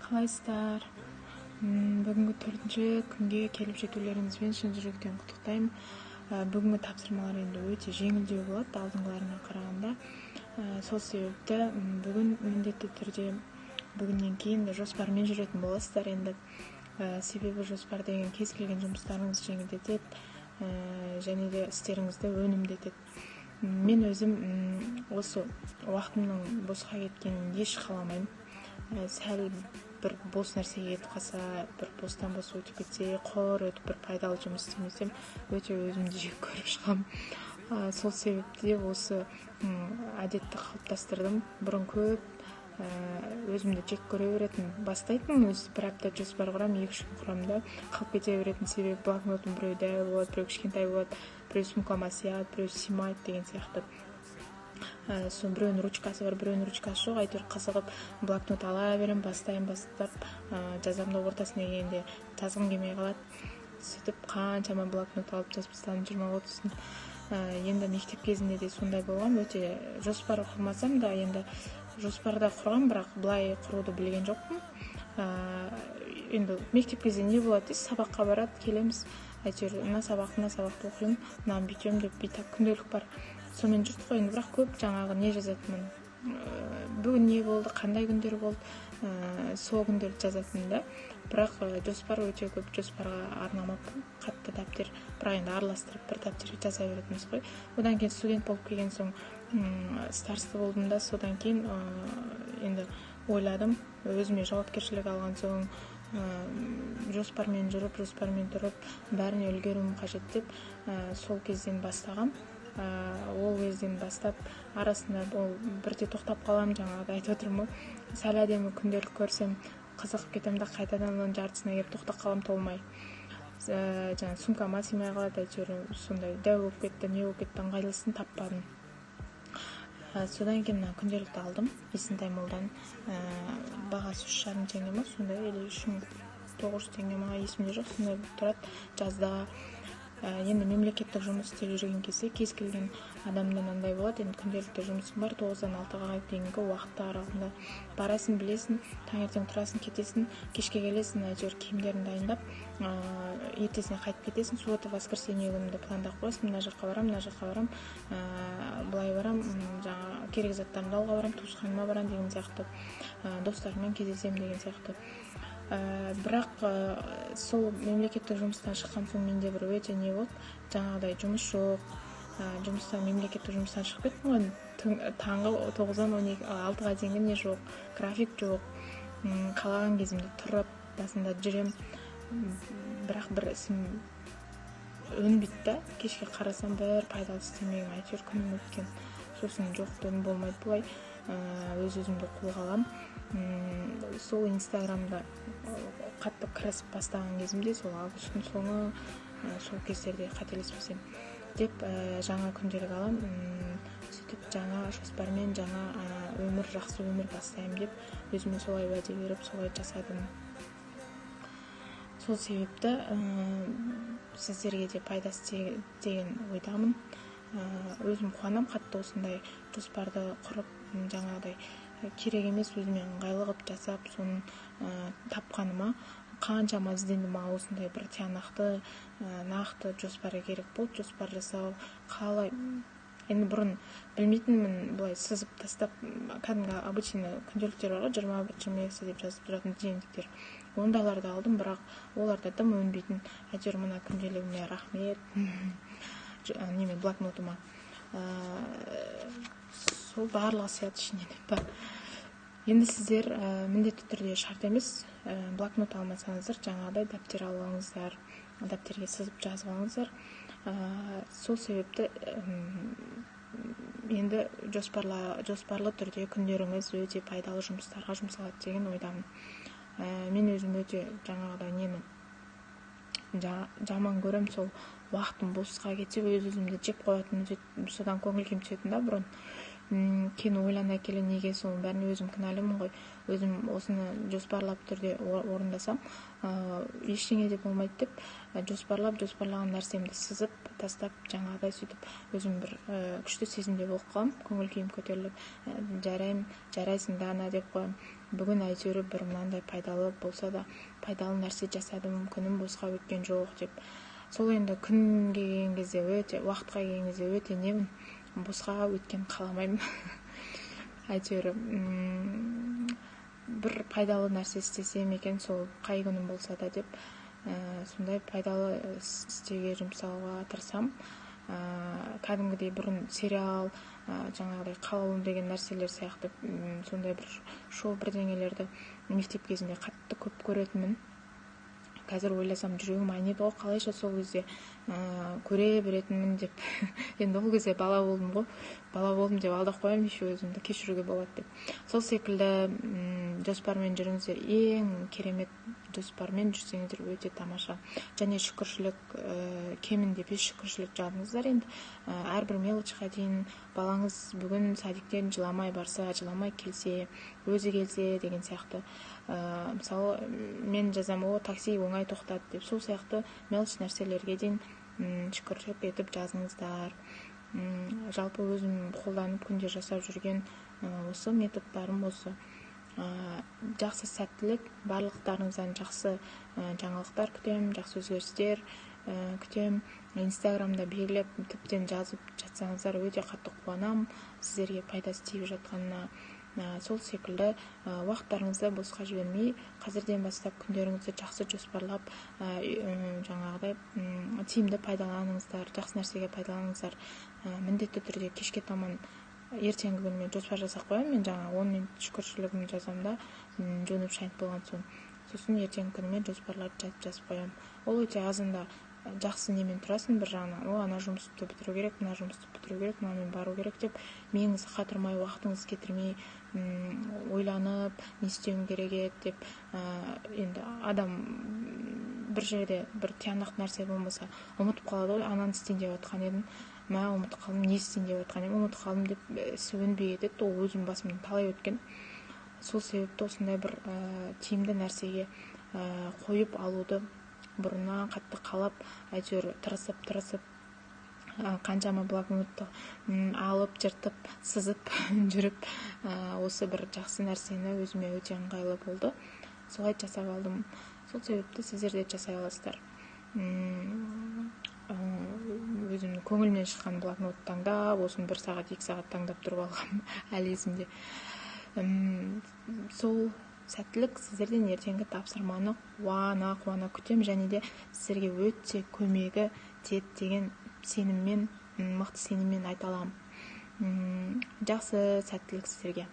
Қалайсыздар? Бүгінгі төртінші күнге келіп жетулеріңізбен шын жүректен құттықтаймын. Бүгінгі тапсырмалар енді өте жеңілдеу болады алдыңғыларына қарағанда. Сол себепті бүгін міндетті түрде, бүгіннен кейін жоспармен жүретін боласыздар енді. Себебі жоспар деген кез келген жұмыстарыңызды жеңілдетеді және де істеріңізді өнімді. Мен өзім осы уақытымның босқа кеткенін еш қаламаймын. Сәл бір бос нәрсеге кетіп қалса, бір бостан бос өтіп кетсе, құр өтіп, бір пайдалы жұмыс істемесем, өте өзімді жек көріп шығамын. Сол себепті де осы әдетті қалыптастырдым. Бұрын көп өзімді жек көре беретін, бастайтынмын өзі, бір апта жоспар құрамын, 2-3 күн құрамын да, қалып кете беретін. Себебі блокнотым біреуі дәу болады, біреуі кішкентай болады, біреуі сумкама сияды, біреуі сыймайды деген сияқты. Сол біреуінің ручкасы бар, біреуінің ручкасы жоқ. Әйтеуір қызығып блокнот ала беремін, бастаймын, бастап жазамын да, ортасына келгенде жазғым келмей қалады. Сөйтіп қаншама блокнот алып жазып тастадым, 20-30-ын. Енді мектеп кезінде де сондай болған, өте жоспар құрмасам да, енді жоспарда құрғам, бірақ былай құруды білген жоқпын. Енді мектеп кезінде не болады дейсіз? Сабаққа барады, келеміз, әйтеуір мына сабақ, мына сабақты оқимын, мынаны бүйтемін деп, бүйтіп күнделік бар, сонымен жүрдік қой енді. Бірақ көп жаңағы не жазатынмын, бүгін не болды, қандай күндер болды, сол күндерді жазатынмын да. Бірақ жоспар өте көп жоспарға арнамаппын қатты дәптер, бірақ енді араластырып бір дәптерге жаза беретінбіз ғой. Одан кейін студент болып келген соң, староста болдым да, содан кейін енді ойладым, өзіме жауапкершілік алған соң, жоспармен жүріп, жоспармен тұрып, бәріне үлгеруім қажет деп, сол кезден бастағам. Ол кезден бастап арасында ол бірде тоқтап қаламын. Жаңағыдай айтып отырмын ғой, сәл әдемі күнделік көрсем, қызығып кетемін да, қайтадан оның жартысына келіп тоқтап қаламын, толмай, жаңағы сумкама сыймай қалады, әйтеуір сондай дәу болып кетті, не болып кетті, ыңғайлысын таппадым. Содан кейін мына күнделікті алдым Есентай Моллдан. Бағасы 3,5 теңге ма сондай или 3900 теңге ма, есімде жоқ, сондай болып тұрады жазда. Енді мемлекеттік жұмыс істеп жүрген кезде кез келген адамда мынандай болады енді: күнделікті жұмысың бар, 9-дан 6-ға дейінгі уақыт аралығында барасың, білесің, таңертең тұрасың, кетесің, кешке келесің, әйтеуір киімдеріңді дайындап, ертесіне қайтып кетесің. Суббота, воскресенье күніңді пландап қоясың: мына жаққа барамын, мына жаққа барамын, былай барамын, жаңағы керек заттарымды алуға барамын, туысқаныма барамын деген сияқты, достарыммен кездесемін деген сияқты. Бірақ сол мемлекеттік жұмыстан шыққан соң менде бір өте не болды, жаңағыдай жұмыс жоқ, жұмыстан, мемлекеттік жұмыстан шығып кеттім ғой, таңғы 9-дан 12, 6-ға дейінгі не жоқ, график жоқ, қалаған кезімде тұрып басында жүремін, бірақ бір ісім өнбейді да. Кешке қарасам, бір пайдалы істемеген, әйтеуір күнім өткен. Сосын жоқ дедім, болмайды бұлай, өз өзімді қолға аламын. Сол Инстаграмда қатты кірісіп бастаған кезімде, сол августтың соңы, сол кездерде, қателеспесем деп, жаңа күнделік аламын, сөйтіп жаңа жоспармен жаңа өмір, жақсы өмір бастаймын деп өзіме солай уәде беріп, солай жасадым. Сол себепті сіздерге де пайдасы деген ойдамын. Өзім қуанамын қатты осындай жоспарды құрып, жаңағыдай керек емес, өзіме ыңғайлы қылып жасап, соны тапқаныма. Қаншама іздендім, маған осындай бір тиянақты, нақты жоспар керек болды. Жоспар жасау қалай енді, бұрын білмейтінмін. Былай сызып тастап, кәдімгі обычный күнделіктер бар ғой, 21, 22 деп жазып тұратын дневниктер, ондайларды алдым, бірақ олар да дым өнбейтін. Әйтеуір мына күнделігіме рахмет, неме, блокнотыма, сол барлығы сияды ішіне деп па. Енді сіздер міндетті түрде, шарт емес, блокнот алмасаңыздар, жаңағыдай дәптер алып алыңыздар, дәптерге сызып жазып алыңыздар. Сол себепті енді жоспарлы түрде күндеріңіз өте пайдалы жұмыстарға жұмсалады деген ойдамын. Мен өзім өте жаңағыдай нені жаман көремін, сол уақытым босқа кетсе, өз өзімді жеп қоятын, содан көңіл күйім түсетін да бұрын. Кейін ойлана келе, неге соның бәрін өзім кінәлімін ғой, өзім осыны жоспарлап түрде орындасам, ештеңе де болмайды деп, жоспарлап, жоспарлаған нәрсемді сызып тастап, жаңағыдай сөйтіп өзім бір күшті сезімде болып қаламын, көңіл күйім көтеріліп, жараймын, жарайсың, Дана деп қоямын. Бүгін әйтеуір бір мынандай пайдалы болса да пайдалы нәрсе жасадым, күнім босқа өткен жоқ деп. Сол енді күн келген кезде, өте уақытқа келген кезде өте немін, босқа өткен қаламаймын. Әйтеуір бір пайдалы нәрсе істесем екен, сол қай күнім болса да деп, сондай пайдалы істеуге жұмсауға тырысамын. Кәдімгідей бұрын сериал, жаңағыдай Қалаулым деген нәрселер сияқты, сондай бір шоу бірдеңелерді мектеп кезінде қатты көп көретінмін. Қазір ойласам, жүрегім айниды ғой, қалайша сол кезде көре беретінмін деп. Енді ол кезде бала болдым ғой, бала болдым деп алдап қоямын еще өзімді, кешіруге болады деп. Сол секілді жоспармен жүріңіздер, ең керемет жоспармен жүрсеңіздер өте тамаша. Және шүкіршілік, кемінде 5 шүкіршілік жазыңыздар енді. Әрбір мелочқа дейін, балаңыз бүгін садиктен жыламай барса, жыламай келсе, өзі келсе деген сияқты. Мысалы, мен жазам, о, такси оңай тоқтады деп, сол сияқты мелочь нәрселерге дейін шүкіршілік етіп жазыңыздар. Жалпы өзім қолданып күнде жасап жүрген осы методтарым осы. Жақсы сәттілік, барлықтарыңыздан жақсы жаңалықтар күтемін, жақсы өзгерістер күтемін. Инстаграмда белгілеп, тіптен жазып жатсаңыздар, өте қатты қуанамын сіздерге пайдасы тиіп жатқанына. Сол секілді уақыттарыңызды босқа жібермей, қазірден бастап күндеріңізді жақсы жоспарлап, жаңағыдай тиімді пайдаланыңыздар, жақсы нәрсеге пайдаланыңыздар. Міндетті түрде кешке таман ертеңгі күніме жоспар жасап қоямын. Мен жаңа 10 минут шүкіршілігімді жазамын да, жуынып шайынып болған соң, сосын ертеңгі күніме жоспарларды жазып қоямын. Ол өте азында жақсы немен тұрасың, бір жағынан, о, ана жұмысты бітіру керек, мына жұмысты бітіру керек, мынамен бару керек деп миыңызды қатырмай, уақытыңызды кетірмей, ойланып, не істеуім керек еді деп. Енді адам бір жерде бір тиянақты нәрсе болмаса ұмытып қалады ғой, ананы істейін деп жатқан едім, мә, ұмытып қалдым, не істейін деп жатқан едім, ұмытып қалдым деп ісі өнбей кетеді. Ол өзім басымнан талай өткен. Сол себепті осындай бір тиімді нәрсеге қойып алуды бұрыннан қатты қалап, әйтеуір тырысып, қаншама блокнотты алып, жыртып, сызып жүріп, осы бір жақсы нәрсені өзіме өте ыңғайлы болды, солай жасап алдым. Сол себепті сіздер де жасай аласыздар. Өзімнің көңілімнен шыққан блокнотты таңдап, осыны 1 сағат, 2 сағат таңдап тұрып алғам әлі есімде. Сол сәттілік сіздерден ертеңгі тапсырманы қуана-қуана күтем, және де сіздерге өте көмегі тиеді деген сеніммен, мықты сеніммен айта аламын. Жақсы сәттілік сіздерге.